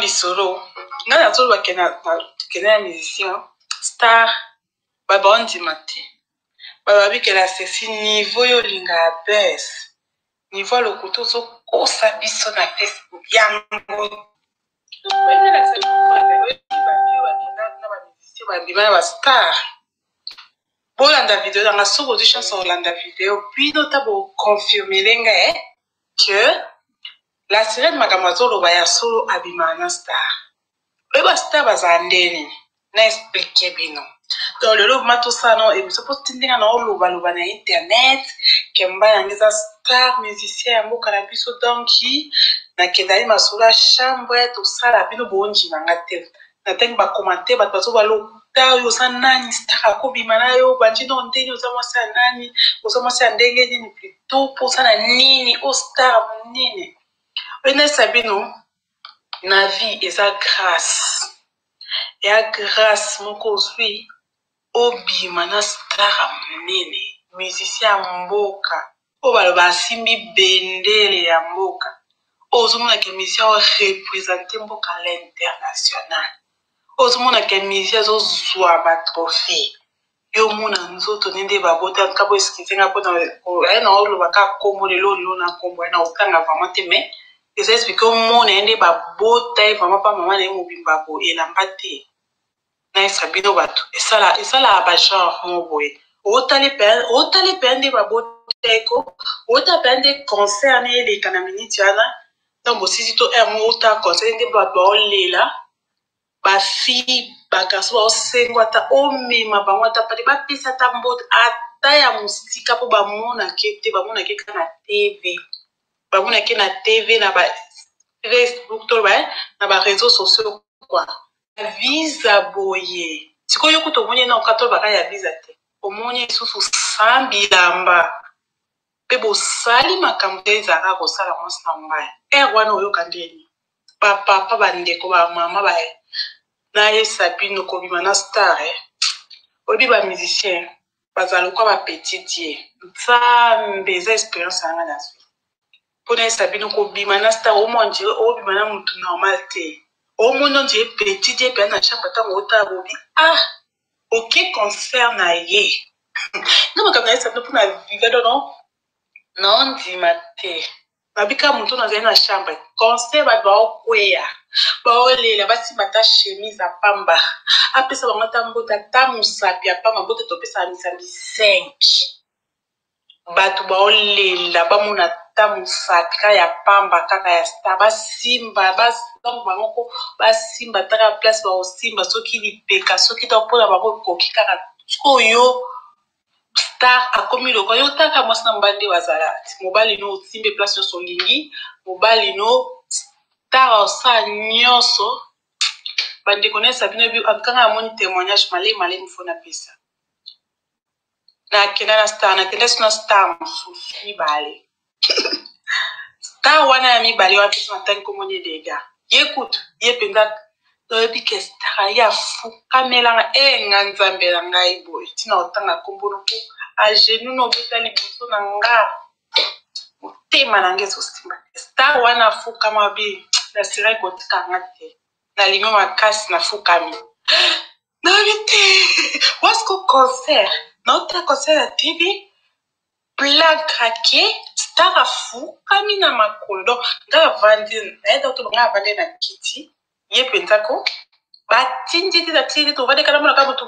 lisolo. Ngai nazoloba ke na kende na musicien star ba baondima te. Balobi ke la ceci niveau yo olingaka buzz, niveau ya lokuta ozokosa biso na Facebook yango. Babima na ba star. Bolanda video nanga soki ozwi chance olanda video bino ta bo confirmele nga eh, que la sirène makambo azoloba ya solo abimaka na star. Oyo ba star bazala nde nini? Na explique bino. Donc lelo vraiment tosala nao émission mpo tindinga na olobaloba na internet ke mobali yango eza star musicien ya mboka na biso donc nakendaki masolo ya chambre tosala bino boondima nga te natangi ba commentaire bato bazoba lokuta oyo oza nani star akobima na yo bandi no ndenge oza mwasi ya nani oza mwasi ya ndenge nini plutot mpo oza na nini o star monene oyo nayesa bino na vie eza grâce ya grâce moko ozwi obima na star ya monene musicien ya mboka oyo baloba asimbi bendele ya mboka oyo ozomona ke musicien oyo represente mboka à l'international oyo ozomona ke musicien azozwa ba trophée yo omona nzoto ne nde babota en tout cas bo excuse nga mpona aye na oloba kaka nkombo lelo lelo na nkombo aye na otanga vraiment te mais eza explique omona ye nde babota ye vraiment pa mama na ye mobimba bo elamba te nayesa bino bato esala esalaka ba genre moko boye otali pe otali pe nde babota ye ko ota pe nde concert ne eleka na minute wana ntango bosisi to heure moko ota concert nde bato baolela ba fille ba garçon baosengo ata omema bango ata pale bapesa ata mbote ata ya mosika mpo bamonake te bamonake kaka na tv bamonake na tv na ba facebook to ba na ba réseaux sociaux quoi visa boye sikoyo yo kutu omoni ye na okata olobaka ya visa te omoni lisusu sans bilamba mpe bosali makambo te ezalaka kosala mwasi na mobali heure wana oyoka ndeni bapapa bandeko bamama ba nayesa bino kobima na star eh. Oyebi ba musicien bazala lokwa ba petit die nzambe eza experience na nga nazwi mpo nayesa bino kobima na star omona ondire obima na motu normal te omoni ondire petit die mpenza na chambre ntango otala bobi ah oke concert na ye nga makambo nayesa bino mpona viva dono naondima te Babika moto nazali na chambre conseil bato baokweya baolela basimba ata chemise ya pamba apesa bango ata mbote ata mosapi ya pamba mbote topesaka misapi 5 bato baolela bamona ata mosapi kaka ya pamba kaka ya star basimba donc bango ko basimba ata kaka place bakosimba soki lipeka soki donc mpona bango ekoki kaka sikoyo star akomi lokola yo taka mwasi na mobali nde bazala mobali no osimbi place nyonso olingi mobali no star osala nyonso bandeko na sabino bi akanga amoni témoignage malemi malemi fo napesa nakenda na star nakenda so na star mosusu mibale star wana ya mibale wana mpe natangi komoni dega ye kutu ye mpenza toyebi ke star ye afukamelanga e nga nzambe na ngai boye ntina otanga nkombo noko agenou na obeta liboso na nga motema na nga ezosimba te star wana afukama bi nasiraki kotika nga te nalingi makasi nafukami nayebi te wasko concert naotala concert ya tv Plein craquer star afukami na makolo donc nga avandi naye donc nga avandi na kiti ye mpenza ko batindi te natindi tovandi kala mona kaka moto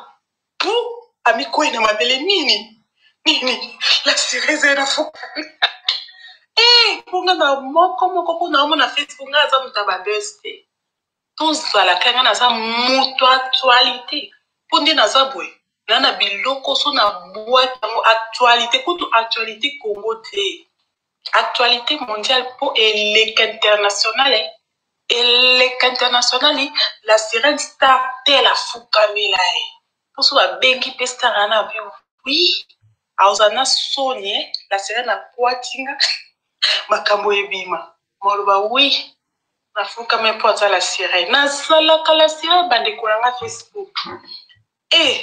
pu amikwei na mabele nini nini la cerise na fukami eh mpo nga na moko moko mpo naomona facebook nga aza moto ya babese te tozala kaka nga naza moto actualité mpo nde naza boye na na biloko so na bwaki yango actualité kutu actualité congo te actualité mondiale mpo eleka internationale eleka internationale la sirène star tel afukamela ye mpo so babengi mpe star wana abi wi akozala na soni la sirène akwati nga makambo ebima maloba wi nafukami mpo aza la sirène nazalaka la sirène bandeko na nga facebook e eh,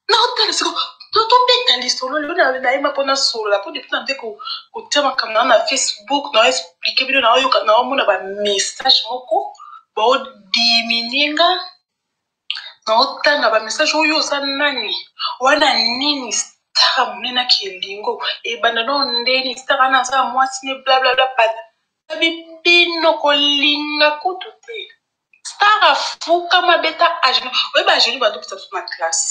naotala siko tobeta lisolo lelo nayeba mpo nasolola mpo depuis na nde kotia makambo na na facebook na explike bino naoyoka naomona bamessage moko. Baodiminie nga naotanga ba message oyo oza nani wana nini star monene akelingo ebanda no ndeni star wana aza mwasi ne blablabla babi bino kolinga kutu te star afukama beta agenu oyeba agenu badopesa biso na classe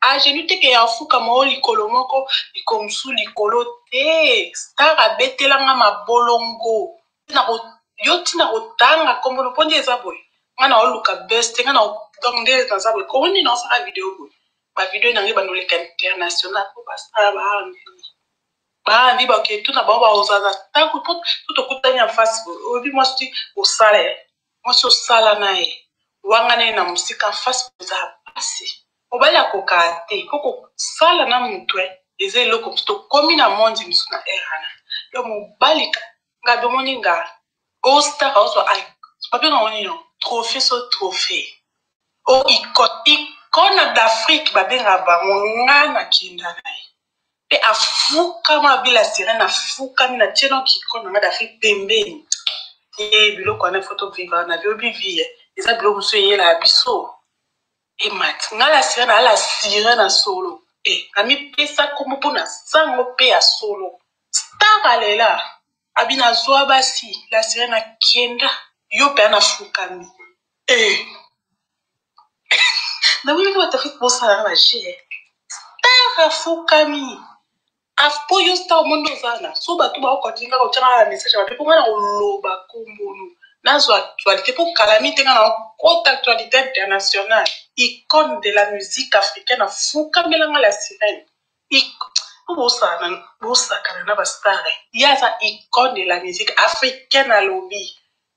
agenu te ke afukama o likolo moko likolo mosusu likolo te star abetelanga mabolongo yo ntina kotanga nkombo no mpo nde eza boye nga na oluka buzz te nga na donc nde naza boye kongo nde naosala video boye bavideo na ngai bandoleka international mpo basala baambi baambi baketuna bango bakozala na ntango mpo to tokutani en face boye oyebi mwasi ti osala ye mwasi osala na ye wanga na ye na mosika en face ozala mpasi mobali akokaa te mpo kosala na motu eza eloko mosusu tokomi na monde mosusu na ere wana donc mobali nga domoni nga ostar ozwa babenga ngo nini trophée so trophée o icône icône d'Afrique babengaka bango nga nakenda na ye mpe afukama abila sirene afukami na tie noki icône na nga d'Afrique pembeni ye biloko wana ifo tovivre na biobi vie eza biloko mosusu eyelaka biso emati nga la sirene ala sirene ya solo e namipesa nkombo mpo na sango mpe ya solo star alela abi nazwa basi la sirene akenda yo mpe anafukami e namoni bato Afrique bosalaka baje star afukami po yo star omoni nde oza na so bato baokontinue kaka otyaka na message mabe mpo nga na koloba kombono nazwa actualité mpo kalami te nga na okota actualité internationale icône de la musique africaine afukamelanga la sirène mpo bosakana na bastar ye aza icône de la musique africaine alobi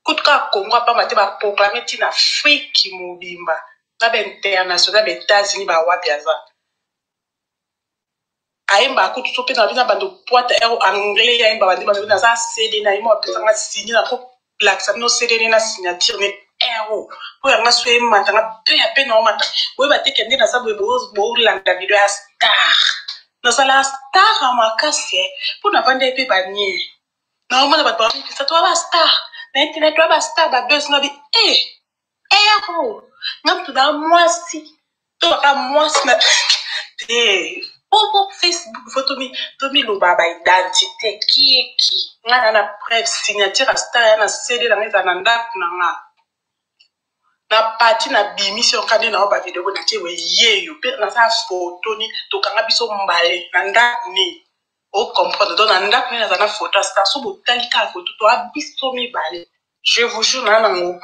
kutu kaka Congo apamba te baproclame ntina Afrique mobimba na bainternational baÉtats-Unis bawapi aza ayembaka kutu so mpe na bino bando poite ero anglais ayemba bandi bando naza CD na ye mo apesanga signe na kolakisa bino CD ne na signature ne ero mpo yanga so ematanga mpe ya mpe naomata boyeba te kende naza boye bolanda video ya star nazala star ya makasi mpo navanda ye mpe banie naomona bato bamipesa toa bastar na internet toa bastar babes nga bi e ero nga moto na mwasi to baka mwasi na te po Facebook fo tomiloba baidentité kieki nga na na preuve signature ya star ya na CD na nga ezala na ndako na nga na pati na bimisi yoka nde nao bavideo boye natie boye yeyo mpe naza foto ni tokanga biso mbale na ndako nini ocomprendre donc na ndako nini naza na foto ya star so botali kaka foto toa biso mibale je vous jure naa nango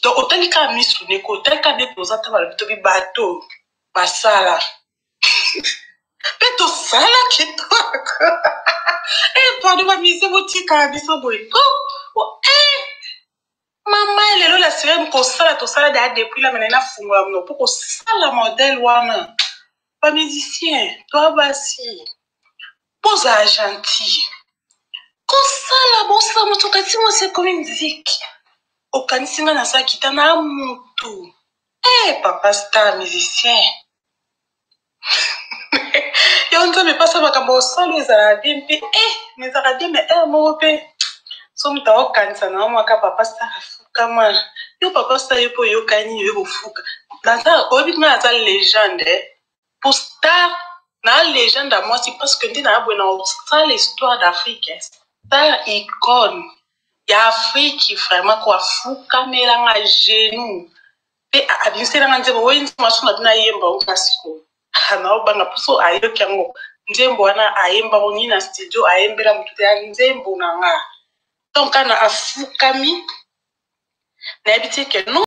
donc otali kaka misu ndeko otali kaka nde toza ta balobi tobi bato basala mpe tosala kitoko e pardon bamise botikala biso boye ko e mama lelo la sirene kosala tosala deya depuis la mena nafungola monoko mpo kosala modèle wana bamusicien toa basi bozala gentil kosala bosala moto okati mwasi ekomi miziki okanisi nga naza kita na mutu e papa star musicien yo nzambe epasa makambo osala ezalaka bien mpe e ezalaka bien mais heure moko mpe so moto aokanisa na mwaka papa star afukama yo papa star yo mpe oyokani yo kofuka naza oyebi nga naza légende po star na légende ya mwasi parce que nde na boye na osala histoire d'Afrique star icône ya Afrique vraiment ko afukamelanga genou mpe abimiselanga nzembo oyo nzembo aso na bino ayemba ngo na sikoyo naobanga mposo ayoki yango nzembo wana ayembango nini na studio ayembela motu te ya nzembo na nga donc kana afukami nayebi te ke non.